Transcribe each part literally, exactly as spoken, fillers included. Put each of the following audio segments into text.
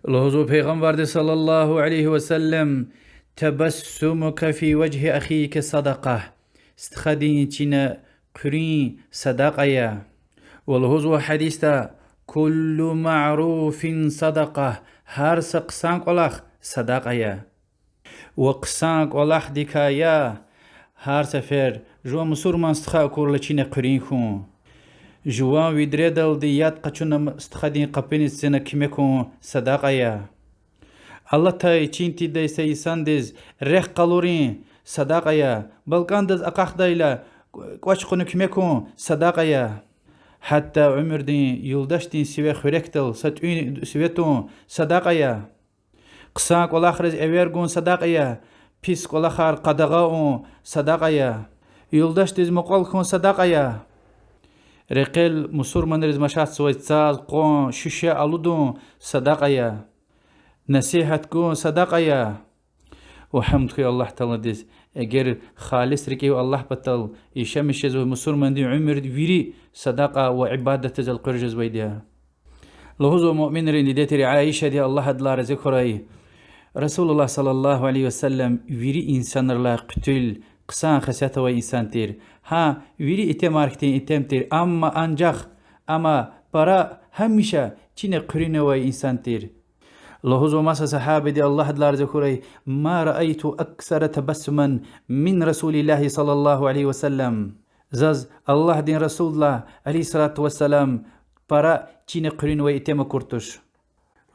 Лугьузва Пайгъамбарди صلى الله عليه وسلم: تبسمك في وجه أخيك صدقة. Стхадин чина хъуьруьн садакьа я. Ва лугьузва гьадисда: كل معروف صدقة. Гьар са хъсан кӀвалах садакьа я. Ва хъсан кӀвалахдикай я гьар сефер жуван мусурман стха акурла чина хъуьруьн хьун. Жуван ведредалди яд къачуна стхадин къапуниз цина куьмек хьун садакьа я. Алатай чин тийидай са инсандиз рехъ къалурун садакьа я. БалкӀандиз акьахдайла кӀвач кьуна куьмек хьун садакьа я. Гьатта уьмуьрдин юлдашдин сиве хуьрекдал са тӀуьн сиве тун садакьа я. Хъсан кӀвалахриз эвер гун садакьа я. Пис кӀвалахар къадагъа авун садакьа я. Юлдашдиз мукьвал хьун садакьа я. Рекьел мусурманриз машатзавай цаз, къван, шуьше алудун садакьа я. Насигьат гун садакьа я. Ва гьамд хьуй Аллагь Тааладиз, эгер халис рикӀив Аллагь патал яшамиш жезвай мусурмандин уьмуьр вири садакьа ва ибадатдиз элкъуьр жезвайди я. Лугьузва муъминрин диде тир Аишади, Аллагь адалай рази хьурай: رسول الله صلى الله عليه وسلم вири инсанрилай хъуьтуьл, хъсан хесет авай инсан тир. Гьа, вири итимар хьтин итим тир, амма анжах, амма пара гьамиша чина хъуьруьн авай инсан тир. Лугьузва маса сагьабиди, Аллагь адалай рази хьурай: ما رأيت أكثر تبسما من رسول الله صلى الله عليه وسلم. Заз Аллагьдин Расулдилай, عليه الصلاة والسلام, пара чина хъуьруьн авай итим акур туш.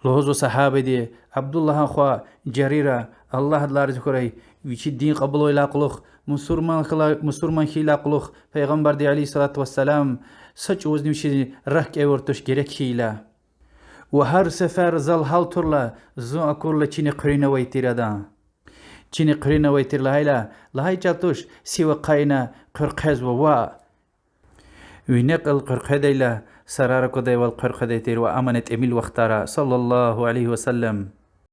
Лугьузва сагьабиди, Абдуллагьан хва Жарира, Аллагь адалай рази хьурай, вичи дин кьабулайдалай кьулухъ, мусурман хьайидалай, мусурман хьайидалай кьулухъ Пайгъамбарди, عليه الصلاة والسلام, са чӀавузни вичиз рак кӀевур туш герек хьайила. Ва гьар сефер зал гьалтурла, зун акурла чина хъуьруьн авай тир адан. Чина хъуьруьн авай тир лагьайла, лагьай чӀал туш, сив ахъайна хъуьрезва ваъ. Вине кьил хъуьредайла, сарар аквадайвал хъуьредай тир ва амма тӀимил вахтара, صلى الله عليه وسلم.